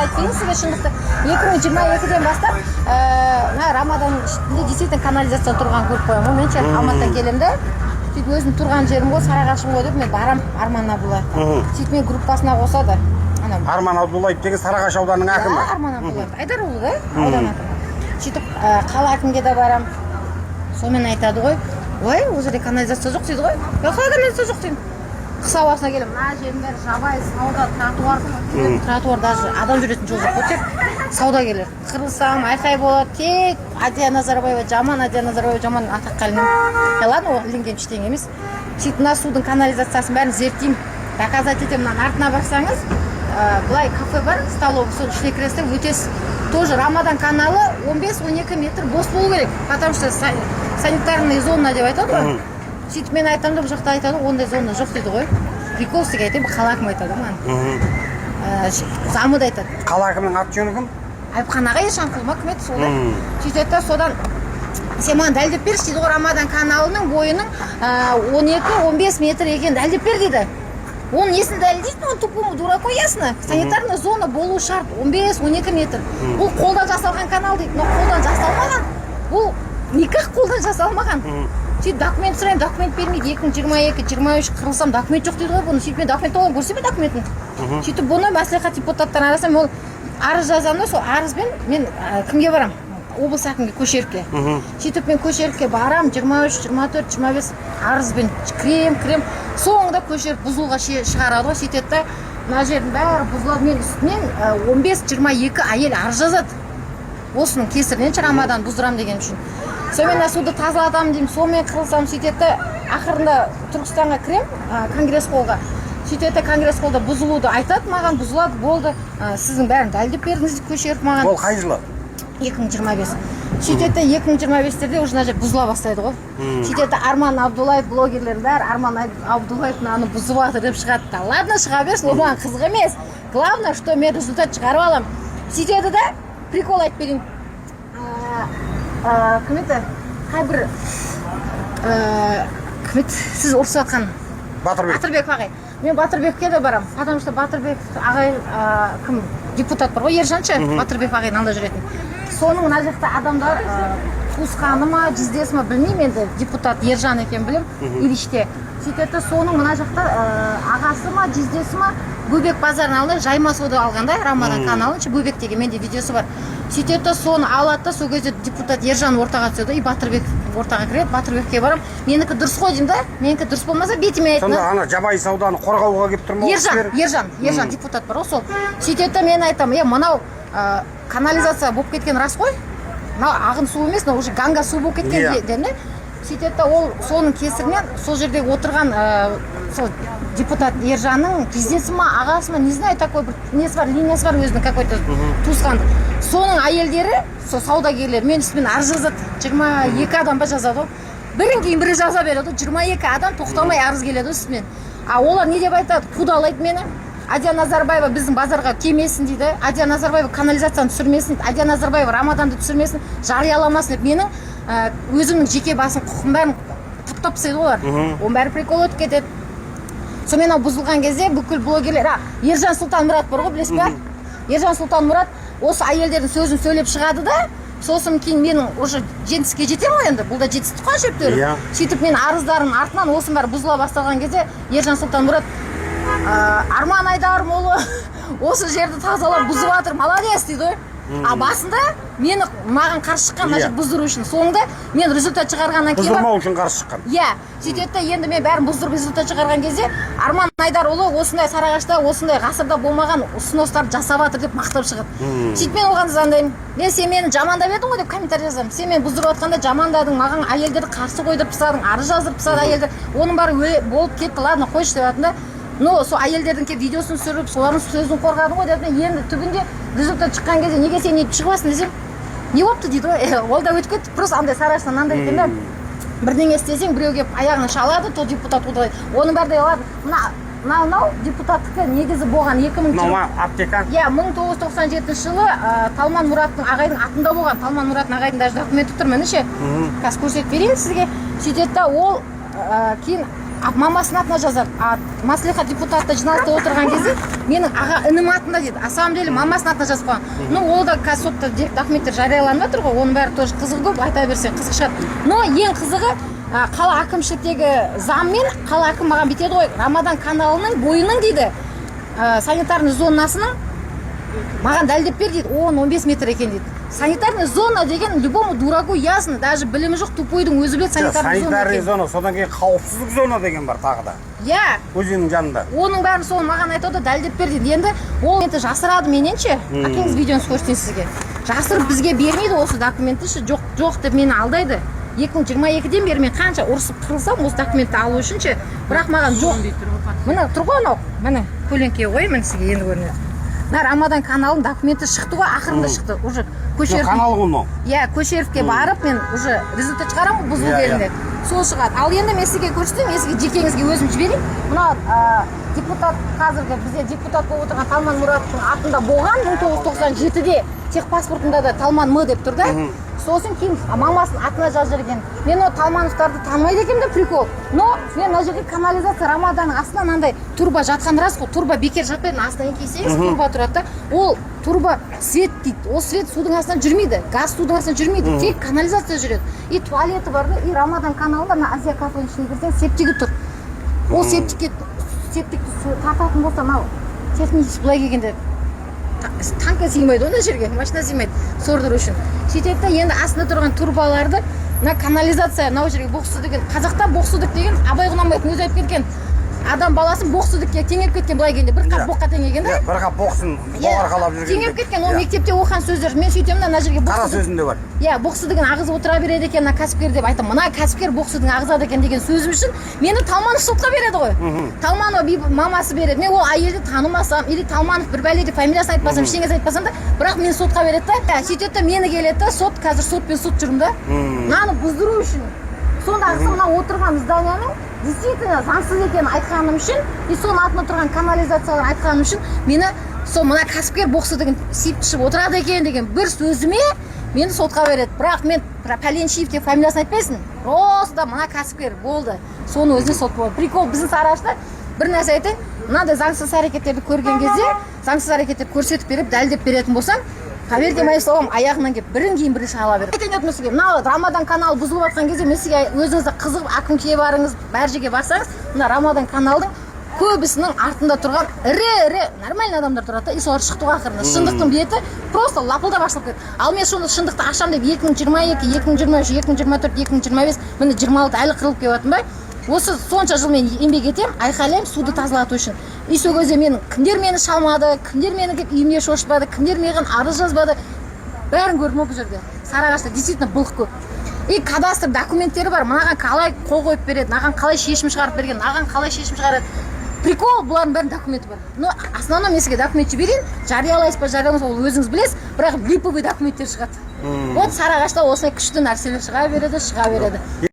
Айтып берейін сізге шындықты. 2022-ден бастап мына Рамаданның ішінде действительно канализация тұрғанын көріп қоямын ғой мен ше. Алматыдан келемін да, сөйтіп өзім тұрған жерім ғой, Сарыағашым ғой деп мен барамын Арман Абдуллаевқа. Сөйтіп мен группасына қосады ана. Арман Абдуллаев деген Сарыағаш ауданының әкімі. Да, Арман Абдуллаев Айдарұлы да, аудан әкімі. Сөйтіп қала әкімге де барамын. Сонымен айтады ғой: «Ой, ол жерде канализация жоқ», – дейді ғой. «Я, қалай канализация жоқ?» – деймін. Қыс ауасына келемін, мына жердің бәрі жабайы сауда, тротуар, тротуар, даже адам жүретін жол жоқ қой, тек саудагерлер. Қырылсам, айқай болады, тек Әдия Назарбаева жаман, Әдия Назарбаева жаман атаққа ілінемін. Е, ладно, ол ілінген ештеңе емес. Сөйтіп мына судың канализациясын бәрін зерттеймін, доказать етемін. Мынаның артына барсаңыз, былай кафе бар, столовый, соның ішіне кіресіз де өтесіз. Тоже Рамадан каналы 15-12 метр бос болу керек, потому что санитарный зона деп айтады ғой. Сөйтіп мен айтамын да, бұл жақта айтады ғой, ондай зона жоқ дейді ғой. Прикол сізге айтайын, қала әкімі айтады ғой маған. Замы да айтады. Қала әкімінің аты жөні кім? Айыпхан аға, Ешанқұл ма, кім еді сол да. Сөйтеді да, содан «Сен маған дәлелдеп берші», – дейді ғой, «Рамадан каналының бойының 12-15 метр екенін дәлелдеп бер», – дейді. Оның несін дәлелдейді? Оны тупому дураку ясно, санитарная зона болу шарт 15-12 метр. «Бұл қолдан жасалған канал», – дейді. Но қолдан жасалмаған, бұл никак қолдан жасалмаған. Сөйтіп документ сұраймын, документ бермейді. 2022, 23 қырылсам, документ жоқ дейді ғой бұны. Сөйтіп мен документ аламын, көрсетпе документін. Сөйтіп бұны мәслихат депутаттарына арасам, ол арыз жазамын да, сол арызбен мен кімге барамын? Облыс әкімге, Көшеровке. Сөйтіп мен Көшеровке барамын, 23, 24, 25 арызбен кірем, кірем. Соңында Көшеров бұзылуға шығарады ғой. Сөйтеді да, мына жердің бәрі бұзылады. Мен үстінен 15-22 әйел арыз жазады осының кесірінен ше, Рамадан бұздырамын деген үшін. Сонымен мына суды тазалатамын деймін, сонымен қырылсам. Сөйтеді да, ақырында Түркістанға кіремін, конгресс холлға. Сөйтеді да, конгресс холлда бұзылуды айтады маған: «Бұзылады, болды, сіздің бәрін дәлелдеп бердіңіз», – дейді Көшеров маған. Ол қай жылы? 2025. Сөйтеді де, 2025-терде уже мына жер бұзыла бастайды ғой. Сөйтеді де, Арман Абдуллаев, блогерлердің бәрі «Арман Абдуллаев мынаны бұзып жатыр» деп шығады да. Ладно, шыға берсін, ол маған қызық емес, главное, что мен результат шығарып аламын. Сөйтеді да, прикол айтып берейін. Кім еді, қай бір кім еді сіз ұрысып жатқан? Батырбек. Батырбеков ағай. Мен Батырбекке де барамын, потому что Батырбек ағай, кім, депутат бар ғой, Ержан ше, Батырбеков ағайдың алдында жүретін, соның мына жақта адамдар, туысқаны ма, жездесі ма, білмеймін енді, депутат Ержан екенін білемін, Ильичте. Сөйтеді де, соның мына жақта ағасы ма, жездесі ма, Бөбек базарының алдында жайма сауда алған да, Рамадан каналын ше, Бөбек деген, менде видеосы бар. Сөйтеді да, соны алады да, сол кезде депутат Ержан ортаға түседі и Батырбек ортаға кіреді. Батырбекке барамын, «Менікі дұрыс қой», – деймін да. Менікі дұрыс болмаса, бетіме айт. Сонда ана жабайы сауданы қорғауға келіп тұр ма ол Ержан. кісілер? Ержан депутат бар ғой, сол. Сөйтеді да, мен айтамын: «Е, мынау канализация болып кеткен рас қой, мынау ағын су емес, мынау уже Ганга су болып кеткен», – дедім да. Сөйтеді да, ол соның кесірінен сол жерде отырған сол депутат Ержанның жездесі ма, ағасы ма, не знаю, такой бір несі бар, линиясы бар өзінің какой то туысқандық, соның әйелдері, сол саудагерлер мен үстімен арыз жазады. 22 адам ба, жазады ғой, бірін кейін бірі жаза береді ғой. 22 адам тоқтамай арыз келеді ғой үстімен. А олар не деп айтады? Қудалайды мені: «Әдия Назарбаева біздің базарға келмесін», – дейді, «Әдия Назарбаева канализацияны түсірмесін», – дейді, «Әдия Назарбаева Рамаданды түсірмесін, жарияламасын» деп менің өзімнің жеке басым құқығым бәрін таптап тастайды ғой олар. Оның бәрі прикол өтіп кетеді. Сонымен мынау бұзылған кезде бүкіл блогерлер, Ержан Сұлтанмұрат бар ғой, білесіз ба? Ержан Сұлтанмұрат осы әйелдердің сөзін сөйлеп шығады да, сосын кейін менің уже жетістікке жетемін ғой енді, бұл да жетістік қой әжептәуір. Сөйтіп мен арыздарымның артынан осының бәрі бұзыла басталған кезде Ержан Сұлтанмұрат «Арман Айдарұлы осы жерді тазалап, бұзып жатыр, молодец», – дейді ғой. А басында мені, маған қарсы шыққан мына жерді бұздыру үшін. Соңында мен результат шығарғаннан кейін барып Бұздырмау үшін қарсы шыққан. Иә, сөйтеді да, енді мен бәрін бұздырып, результат шығарған кезде «Арман Айдарұлы осындай Сарыағашта осындай ғасырда болмаған сностарды жасап жатыр» деп мақтап шығады. Сөйтіп мен оған звондаймын: «Мен, сен мені жамандап едің ғой», – деп комментарий жазамын. «Сен мені бұздырып жатқанда жамандадың, маған әйелдерді қарсы қойдырып тастадың, арыз жаздырып тастады әйелдер, оның бәрі болып кетті, ладно, қойшы», – деп жатырмын да. «Но сол әйелдердің келіп видеосын түсіріп, солардың сөзін қорғадың ғой», – дедім. «Енді түбінде результат шыққан кезде неге сен өйтіп шығып?» десем, «Не болыпты?» дейді ғой. Ол да өтіп кетті. Просто андай Сарыағаштан мынандай екен да, бірдеңе істесең, біреу келіп аяғынан шалады, то депутат қудалайды, оның бәрі де ладно. Мына мынау депутаттікі негізі болған 2000 Мынау ма, аптека? Иә, 1997 жылы Талман Мұраттың ағайдың атында болған. Талман Мұраттың ағайдың даже документі тұр, міне ше, қазір көрсетіп берейін сізге. Сөйтеді да, ол кейін А мамасының атына жазады. А мәслихат депутаты жиналыста отырған кезде менің аға інім атында дейді. На самом деле мамасының атына жазып қойған. Ну, ол да қазір сотта документтер жарияланып жатыр ғой, оның бәрі тоже қызық, көп айта берсең қызық шығады. Но ең қызығы, қала әкімшіліктегі заммен қала әкімі маған бүйтеді ғой: «Рамадан каналының бойының, – дейді, – санитарный зонасының маған дәлдеп бер», – дейді. 10-15 метр екен дейді. Санитарный зона деген любому дураку ясно, даже білімі жоқ тупойдың өзі біледі санитарный зона Санитарный екенін. зона, содан кейін қауіпсіздік зона деген бар тағы да өзеннің жанында. Оның бәрін сол маған айтады, дәлдеп бер дейді. Енді ол енді жасырады менен ше. Әкеңіз, видеоны көрсетейін сізге. Жасырып, бізге бермейді осы документті ше. Жоқ, жоқ деп мені алдайды. 2022-ден бері мен қанша ұрысып қырылсам осы документті алу үшін ше, бірақ маған жоқ. Міне, тұр ғой анау, міне, көлеңке ғой, міне, сізге енді көрінеді. Мына Рамадан каналының документі шықты ғой, ақырында шықты уже. Көшеров. Канал ғой мынау. Иә, Көшеровке барып, мен уже результат шығарамын ғой бұзылу Иә, иә. кезінде, сол шығады. Ал енді мен сізге көрсетейін, мен сізге жекеңізге өзім жіберейін. Мына депутат, қазіргі бізде депутат болып отырған Талман Мұратовтың атында болған 1997-де, техпаспортында да Талман М деп тұр да. Сосын кейін мамасының атына жазып жіберген. Мен ол Талмановтарды танымайды екенмін да, прикол. Но мен мына жерде канализация, Рамаданның астына мынандай труба жатқан рас қой. Труба бекер жатпайды, астына еңкейсеңіз, труба тұрады да. Ол труба свет дейді, ол свет судың астынан жүрмейді, газ судың астынан жүрмейді, тек канализация жүреді. И туалеті бар да. И Рамадан каналында мына Азия кафенің ішіне кірсең, септигі тұр. Ол септикке, септикті су тартатын болса, мынау технически былай келгенде танка сыймайды ғой мына жерге, машина сыймайды сордыру үшін. Сөйтеді да, енді астында тұрған трубаларды мына канализация мынау жерге боқсу деген, қазақта боқсудік деген Абай Құнанбаевтың өзі айтып кеткен, адам баласын боқсудікке теңеп кеткен, былай келгенде бір қап боққа теңеген да. Иә, бір қап боқсын боқ арқалап жүрген. Теңеп кеткен ол. Мектепте оқыған сөздер. Мен сөйтемін да, мына жерге Қара боқсудік сөзінде бар. Иә, боқсудігін ағызып отыра береді екен мына кәсіпкер деп айтамын. Мына кәсіпкер боқсудың ағызады екен деген сөзім үшін мені Талманов сотқа береді ғой. Талманова мамасы береді. Мен ол әйелді танымасам или Талманов бір бәле деп фамилиясын айтпасам, ештеңесін айтпасам да, бірақ мені сотқа береді да. Иә, сөйтеді да, мені келеді да сот. Қазір сотпен сот жүрмін да мынаны бұздыру үшін. Сонда мына отырған зданияның действительно заңсыз екенін айтқаным үшін и соның артында тұрған канализацияларын айтқаным үшін, мені сол мына кәсіпкер боқсудігін сиіп ішіп отырады екен деген бір сөзіме мені сотқа береді. Бірақ мен Пәленшиев деп фамилиясын айтпайсың, просто мына кәсіпкер болды, соның өзіне сот болады. Прикол, біздің Сарыағашта бір нәрсе айтайын: мынандай заңсыз әрекеттерді көрген кезде, заңсыз әрекеттерді көрсетіп беріп, дәлелдеп беретін болсаң, поверьте моим словам, аяғынан келіп бірін кейін бірі шала береді. Айтайын дедім сізге, мына Рамадан каналы бұзылып жатқан кезде мен сізге, өзіңіз де қызығып, әкімшіге барыңыз, бәр жерге барсаңыз, мына Рамадан каналдың көбісінің артында тұрған ірі ірі нормальный адамдар тұрады да. И солар шықты ғой ақырында, шындықтың беті просто лапылдап ашылып кетті. Ал мен соны шындықты ашамын деп 2022, 2023, 2024, 2025, міне, 26, әлі қырылып келіп жатырмын ба. Осы сонша жыл мен еңбек етемін, айқайлаймын суды тазалату үшін. И сол кезде мен кімдер мені шалмады, кімдер мені келіп үйіме шошытпады, кімдер маған арыз жазбады, бәрін көрдім ғой. Бұл жерде, Сарыағашта, действительно былық көп. И кадастр документтері бар, мынаған қалай қол қойып береді, мынаған қалай шешім шығарып берген, мынаған қалай шешім шығарады. Прикол, бұлардың бәрінің документі бар. Но основном мен сізге документ жіберейін, жариялайсыз ба, жарияламайсыз ба, ол өзіңіз білесіз, бірақ липовый документтер шығады. Вот Сарыағашта осындай күшті нәрселер шыға береді, шыға береді.